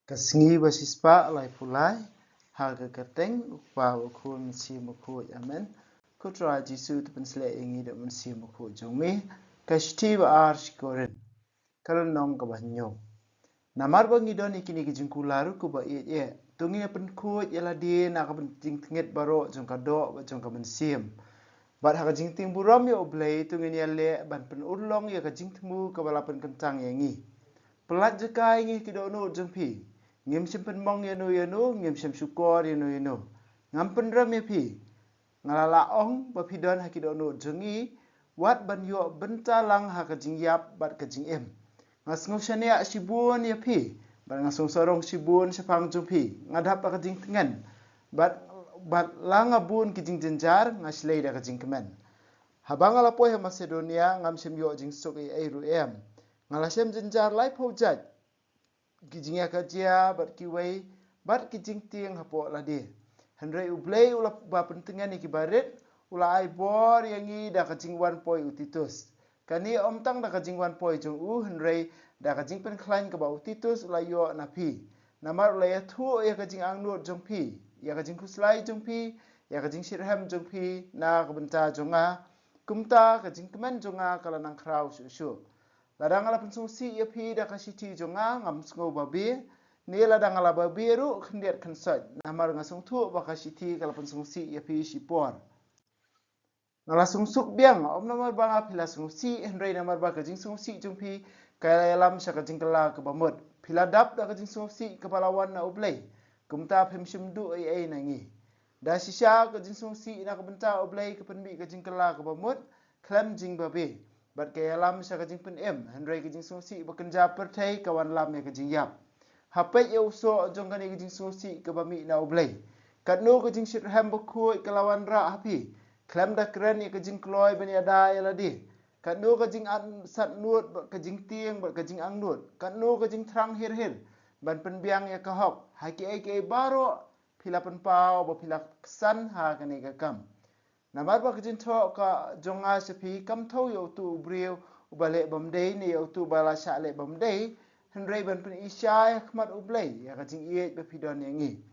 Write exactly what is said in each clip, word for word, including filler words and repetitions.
Ka sngi ba shispah laiphew lai, ha ka kyrteng u Kpa, u Khun, Mynsiem Bakhuid. Amen. Ko Trai Jisu, to pynsleh ïa ngi da u Mynsiem Bakhuid jong me. Ka shithi ba ar sha ki Korinth, ka lynnong kaba hynñiew. Namar ba ngi don ïa kine ki jingkular ruh kiba ïeit, to ngin ïa pynkhuid ïa lade na ka jingtngit baroh jong ka doh bad jong ka mynsiem. Bad ha ka jingtieng burom ïa U Blei, to ngin ïaleh ban pynurlong ïa ka jingthmu kaba la pynkyntang ïa ngi. Pyllait jaka ïa ngi ha ki dohnud jong phi. Ngim shym pynmong ïano ïano, ngim shym shukor ïano ïano. Ngam pynrem ïa phi. Nga la lah ong ba phi don ha ki dohnud jong ngi, wat ban ïoh bynta lang ha ka jingïap bad ka jingim. Nga sngew shaniah shibun ïa phi, bad nga sngew sarong shibun shaphang jong phi. Nga dap ha ka jingtngen, bad, bad la nga bun ki jingjynjar, nga shlei da ka jingkmen. Haba nga la poi ha Masedonia, ngam shym ïoh jingsuk ei ei ruh em. Nga la shem jynjar laiphew jait, ki jingïakajia bad kiwei, bad ki jingtieng hapoh lade. Hynrei U Blei u la ba pyntngen ïa ki barit, u la ai bor ïa ngi da ka jingwan poi u Titus. Kane ym tang da ka jingwan poi jong u, hynrei da ka jingpynkhlaiñ kaba u Titus u la ïoh na phi. Namar u la ïathuh ïa ka jingangnud jong phi, ïa ka jingkhuslai jong phi, ïa ka jingshitrhem jong phi na ka bynta jong nga. Kumta ka jingkmen jong nga ka la nang khraw shuh shuh. Lada nga la pynsngewsih ïa phi da ka shithi jong nga, ngam sngew babe, ne lada nga la babe ruh, khyndiat khynsoit. Namar nga sngewthuh ba ka shithi ka la pynsngewsih ïa phi shipor. Nga la sngewsuk biang, ym namar ba nga phi la sngewsih, hynrei namar ba ka jingsngewsih jong phi ka la ïalam sha ka jingkylla kaba mut. Phi la dap da ka jingsngewsih kaba la wan na U Blei. Kumta phim shym duh ei ei na ngi. Da shisha ka jingsngewsih na ka bynta U Blei ka pynmih ka jingkylla kaba mut, khlem jingbabe. Bad ka ïalam sha ka jingpynim, hynrei ka jingsngewsih ba kynja pyrthei ka wanlam ïa ka jingïap. Ha peit ïa u soh jong kane ka jingsngewsih kaba mih na U Blei. Katno ka jingshitrhem bakhuid ka la wanrah ha phi, khlem da kren ïa ka jingkloi ban ïada ïa lade. Katno ka jingat satnud bad ka jingtieng bad ka jingangnud. Katno ka jingthrang hir hir ban pynbiang ïa ka hok. Ha kiei kiei baroh phi la pynpaw ba phi la ksan ha kane ka kam. Namar ba ka jingthoh ka jong nga sha phi kam thew ïa uto u briew uba leh bym dei ne ïa uto uba la shah leh bym dei, hynrei ban pyni shai ha khmat U Blei ïa ka jingïeit ba phi don ïa ngi.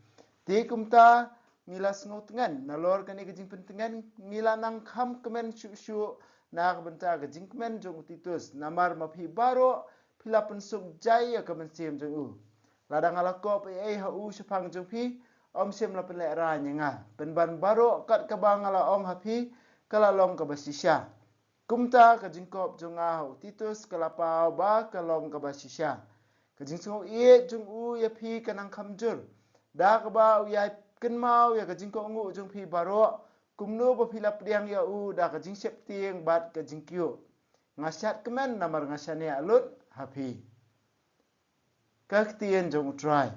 Te kumta ngi la sngewtngen, nalor kane ka jingpyntngen ngi la nang kham kmen shuh shuh na ka bynta ka jingkmen jong u Titus, namar ma phi baroh phi la pynsuk jai ïa ka mynsiem jong u. Lada nga la kop ei ei ha u shaphang jong phi, ym shym la pynlehrain ïa nga. Pynban baroh kat kaba nga la ong ha phi, ka la long kaba shisha. Kumta ka jingkop jong nga ha u Titus ka la paw ba ka long kaba shisha. Ka jingsngew ïeit jong u ïa phi ka nang kham jur. Da kaba u ïai kynmaw ïa ka jingkohnguh jong phi baroh, kumno ba phi la pdiang ïa u da ka jingsheptieng bad ka jingkyiuh. Nga shad kmen namar nga shaniah lut ha phi. Ka ktien jong U Trai.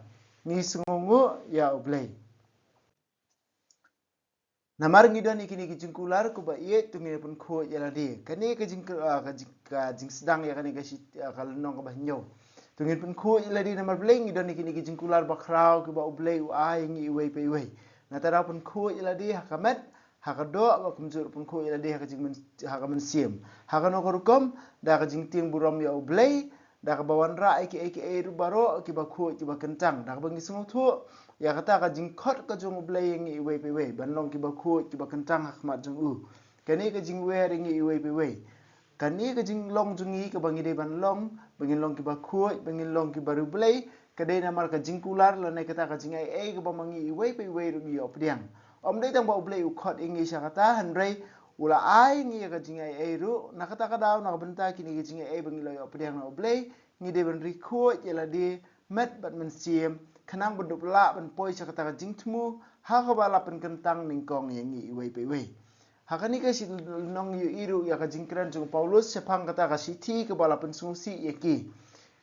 Ngi sngewnguh ïa U Blei. Namar ngi don ïa kine ki jingkular kiba ïeit, to ngin pynkhuid ïa lade. Kane ka jing, ah, ka jing, ka jingsdang ïa kane ka shi, ah, ka lynnong kaba hynñiew. To ngin pynkhuid ïa lade namar balei ngi don ïa kine ki jingkular bakhraw kiba U Blei u ai ïa ngi iwei pa iwei. Nangta da pynkhuid ïa lade ha ka met, ha ka doh, bad kumjuh pynkhuid ïa lade ha ka jingmyn, ha ka mynsiem. Ha kano ka rukom, da ka jingtieng burom ïa U Blei, da kaba wanrah ïa kiei kiei ruh baroh kiba khuid kiba kyntang. Da kaba ngi sngewthuh ïa kata ka jingkhot ka jong U Blei ïa ngi iwei pa iwei ban long kiba khuid kiba kyntang ha khmat jong u. Kane ka jingwer ïa ngi iwei pa iwei. Kane ka jinglong jong ngi kaba ngi dei ban long, ba ngin long kiba khuid, ba ngin long kiba riewblei, ka dei namar ka jingkular lane kata ka jingai ei kaba ma ngi iwei pa iwei ruh ngi ïoh pdiang. Ym dei tang ba U Blei u khot ïa ngi sha kata, hynrei u la ai ngi ïa ka jingai ei ruh. Na kata ka daw, na ka bynta kine ki jingai ei ba ngi la ïoh pdiang na U Blei, ngi dei ban ri khuid ïa lade met bad mynsiem, khnang ban dup lah ban poi sha kata ka jingthmu ha kaba la pynkyntang nyngkong ïa ngi iwei pa iwei. Ha kane ka shi, nong ïohi ruh ïa ka jingkren jong u Paulus shaphang kata ka shithi kaba la pynsngewsih ïa ki,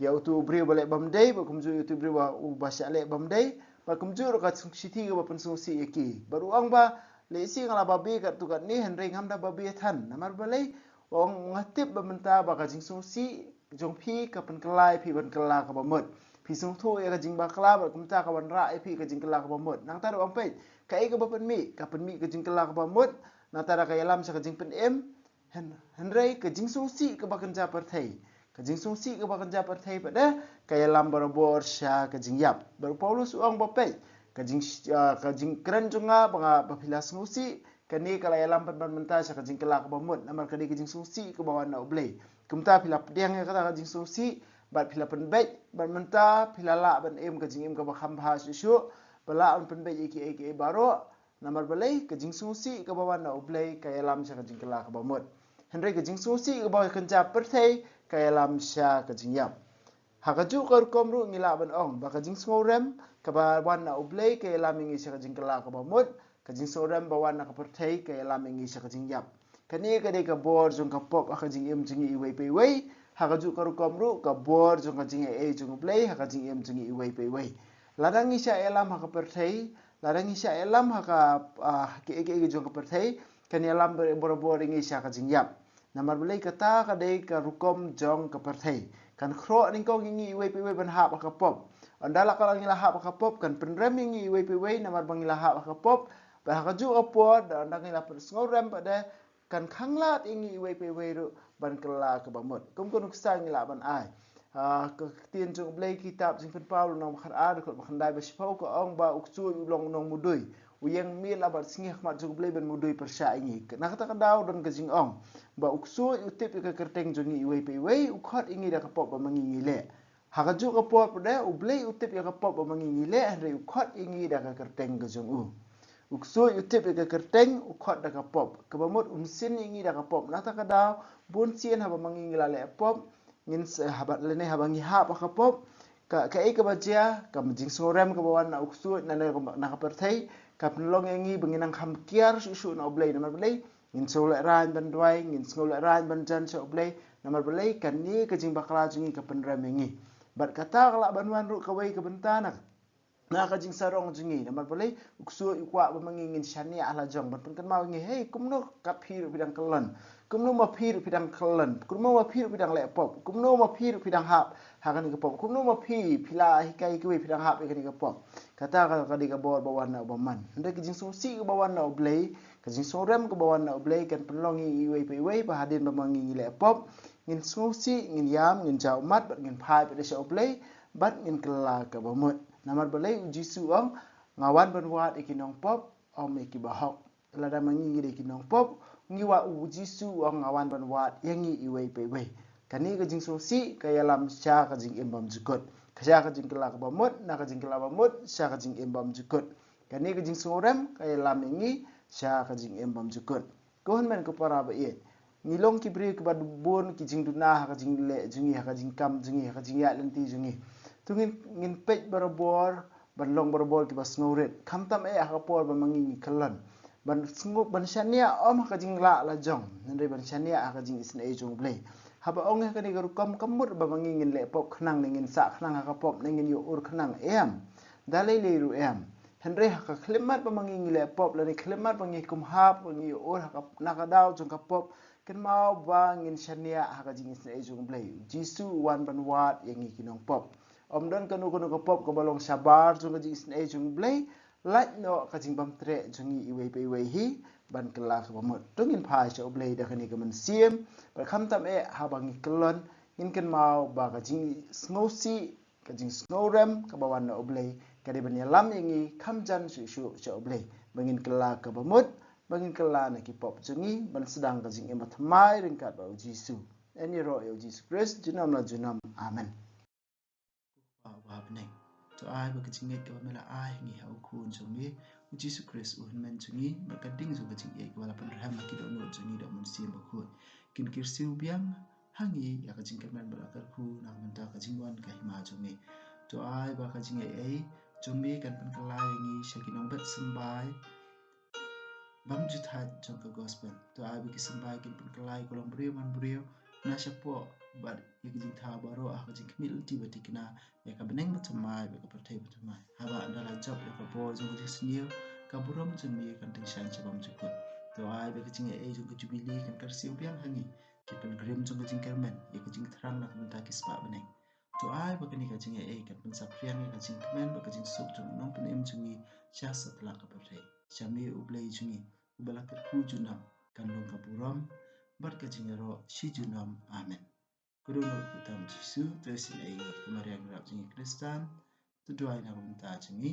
ïa uto u briew ba leh bym dei, bad kumjuh ïa uto u briew ba, uba shah leh bym dei, bad kumjuh ruh ka shithi kaba pynsngewsih ïa ki. Bad u ong ba, lehse nga la babe katto katne, hynrei ngam da babe than. Namar balei? U ong, nga tip ba mynta ba ka jingsngewsih jong phi ka pynkylla ïa phi ban kylla kaba mut. Phi sngewthuh ïa ka jingbakla bad kumta ka wanrah ïa phi ka jingkylla kaba mut. Nangta ruh ong, peit, kaei kaba pynmih? Ka pynmih ka jingkylla kaba mut, nangta da ka ïalam sha ka jingpynim, hyn-, hynrei ka jingsngewsih kaba kynja pyrthei. Ka jingsngewsih kaba kynja pyrthei pat de ka ïalam barabor sha ka jingïap. Bad u Paulus u ong ba peit, ka jing, ah, ka jingkren jong nga ba nga, ba phi la sngewsih, kane ka la ïalam pat bad mynta sha ka jingkylla kaba mut, namar ka dei ka jingsngewsih kaba wan na U Blei. Kumta phi la pdiang ïa kata ka jingsngewsih bad phi la pynbeit, bad mynta phi la lah ban im ka jingim kaba kham bha shuh shuh, ba lah ban pynbeit ïa kiei kiei baroh. Namar balei? Ka jingsngewsih kaba wan na U Blei ka ïalam sha ka jingkylla kaba mut. Hynrei ka jingsngewsih kaba kynja pyrthei ka ïalam sha ka jingïap. Ha kajuh ka rukom ruh ngi lah ban ong ba ka jingsngewrem kaba wan na U Blei ka ïalam ïa ngi sha ka jingkylla kaba mut, ka jingsngewrem ba wan na ka pyrthei ka ïalam ïa ngi sha ka jingïap. Kane ka dei ka bor jong ka pop ha ka jingim jong ngi iwei pa iwei. Ha kajuh ka rukom ruh ka bor jong ka jingaiei jong U Blei ha ka jingim jong ngi iwei pa iwei. Lada ngi shah ïalam ha ka pyrthei, lada ngi shah ïalam ha ka, ah, kiei kiei jong ka pyrthei, kan ïalam bar-, barabor ïa ngi sha ka jingïap. Namar balei? Kata ka dei ka rukom jong ka pyrthei. Kan khroh nyngkong ïa ngi iwei pa iwei ban hap ha ka pop. Ynda la ka la ngi la hap ha ka pop kan pynrem ïa ngi iwei pa iwei namar ba ngi la hap ha ka pop. Bad ha kajuh ka por, da ynda ngi la pynsngewrem pat de, kan khanglad ïa ngi iwei pa iwei ruh ban kylla kaba mut. Kum ka nuksa ngi lah ban ai, ah, ka ktien jong U Blei, kitab Jingpynpaw lynnong ba khatar, dkhot ba khyndai bad shiphew, ka ong ba u ksuid u long u nongmudui. U ïeng miet la bad sngi ha khmat jong U Blei ban mudui pyrshah ïa ngi. Na kata ka daw don ka jingong ba u ksuid u tip ïa ka kyrteng jong ngi iwei pa iwei, u khot ïa ngi da ka pop ba ma ngi ngi leh. Ha kajuh ka por pat de, U Blei u tip ïa ka pop ba ma ngi ngi leh, hynrei u khot ïa ngi da ka kyrteng ka jong u. U ksuid u tip ïa ka kyrteng, u khot da ka pop. Kaba mut u mynsiem ïa ngi da ka pop. Na kata ka daw, bun sien haba ma ngi ngi la leh pop, ngin s-, haba lane haba ngi hap ha ka pop, ka, kaei kaba jia, ka jingsngewrem kaba wan na u ksuid, na, na, na ka pyrthei, ka pynlong ïa ngi ba ngin nang kham kiar shuh shuh na U Blei. Namar balei? Ngin sngew lehraiñ ban duwai, ngin sngew lehraiñ ban jan sha U Blei. Namar balei? Kane ka jingbakla jong ngi ka pynrem ïa ngi. Bad kata ka lah ban wan ruh kawei ka bynta na, na ka jingsarong jong ngi. Namar balei? U ksuid u kwah ba ma ngi ngin shaniah la jong, ban pynkynmaw ïa ngi, hei, kumno kat phi ruh phi dang kyllon, kumno ma phi ruh phi dang kyllon, kumno ma phi ruh phi dang leh pop, kumno ma phi ruh phi dang hap ha kane ka pop, kumno ma phi, phi la hikai kiwei phi dang hap ïa kane ka pop. Kata ka, ka dei ka bor ba wan na u bymman. Hynrei ka jingsngewsih kaba wan na U Blei, ka jingsngewrem kaba wan na U Blei kan pynlong ïa ngi iwei pa iwei ba hadien ba ma ngi ngi leh pop, ngin sngewsih, ngin ïam, ngin jaw ummat bad ngin phai pat de sha U Blei bad ngin kylla kaba mut. Namar balei? U Jisu u ong, nga wan ban wad ïa ki nongpop, ym ïa kiba hok. Lada ma ngi ngi dei ki nongpop, ngi wa-, u Jisu u ong, nga wan ban wad ïa ngi iwei pa iwei. Kane ka jingsngewsih ka ïalam sha ka jingim bymjukut, ka sha ka jingkylla kaba mut, na ka jingkylla ba mut sha ka jingim bymjukut. Kane ka jingsngewrem ka ïalam ïa ngi sha ka jingim bymjukut. Ko hynmen ko para ba ïeit, ngi long ki briew kiba bun ki jingduna ha ka jingleh jong ngi, ha ka jingkam jong ngi, ha ka jingïaid lynti jong ngi. To ngin, ngin peit barabor ban long barabor kiba sngewrit, khamtam eh ha ka por ba ma ngi ngi kyllon. Ban sngew, ban shaniah ym ha ka jinglah la jong, hynrei ban shaniah ha ka jingisynei jong U Blei. Haba ong ha kane ka rukom, kam mut ba ma ngi ngin leh pop khnang ne ngin sah khnang ha ka pop ne ngin ïoh ur khnang, em. Da lei lei ruh, em. Hynrei ha ka khyllipmat ba ma ngi ngi leh pop lane khyllipmat ba ngi kum hap, ba ngi ïoh ur ha ka, na ka daw jong ka pop, kynmaw ba ngin shaniah ha ka jingisynei jong U Blei. U Jisu u wan ban wad ïa ngi ki nongpop. Ym don kano kano ka pop kaba long shabar jong ka jingisynei jong U Blei, lait noh ka jingbymtreh jong ngi iwei pa iwei hi ban kylla kaba mut. To ngin phai sha U Blei da kane ka mynsiem, bad khamtam eh haba ngi kyllon, ngin kynmaw ba ka jingsngewsih, ka jingsngewrem kaba wan na U Blei ka dei ban ïalam ïa ngi kham jan shuh shuh sha U Blei, ba ngin kylla kaba mut, ba ngin kylla na ki pop jong ngi, ban sdang ka jingim bathymmai ryngkat bad U Jisu. Yn ïaroh ïa U Jisu Khrist junom la junom. Amen. Ko Kpa uba ha bneng, to ai ba ka jingngeit kaba me la ai ha ngi ha u Khun jong me U Jisu Khrist, u Hynmen jong ngi, bad ka ding jong ka jingïeit kaba la pynrhem ha ki dohnud jong ngi da u Mynsiem Bakhuid, kin kyrsiew biang ha ngi ïa ka jingkyrmen bad la kyrkhu na ka bynta ka jingwan ka Hima jong me. To ai ba ka jingaiei jong me kan pynkylla ïa ngi sha ki nongbet symbai bymjuthaid jong ka Gospel. To ai ba ki symbai kin pynkylla ïa ka longbriew manbriew na shapoh bad ïa ka jingthaw baroh ha ka jingkhmih lynti ba thikna ïa ka bneng bathymmai bad ka pyrthei bathymmai. Haba ynda la jop ïa ka bor jong ka jingsniew, ka burom jong me kan tyngshaiñ sha bymjukut. To ai ba ka jingaiei jong ka Jubili kan kyrsiew biang ha ngi, ki pilgrim jong ka jingkyrmen, ïa ka jingthrang na ka bynta ki spah bneng. To ai ba kane ka jingaiei kan pynsaphriang ïa ka jingkmen bad ka jingsuk jong u Nongpynim jong ngi sha satlak ka pyrthei. Sha me U Blei jong ngi uba la kyrkhu junom, kan long ka burom bad ka jingïaroh shi junom. Amen. Ba don ha u kyrteng Jisu, te sngewbha ïa ka Maria Nongrep jong ngi Khristan, to duwai na ka bynta jong ngi.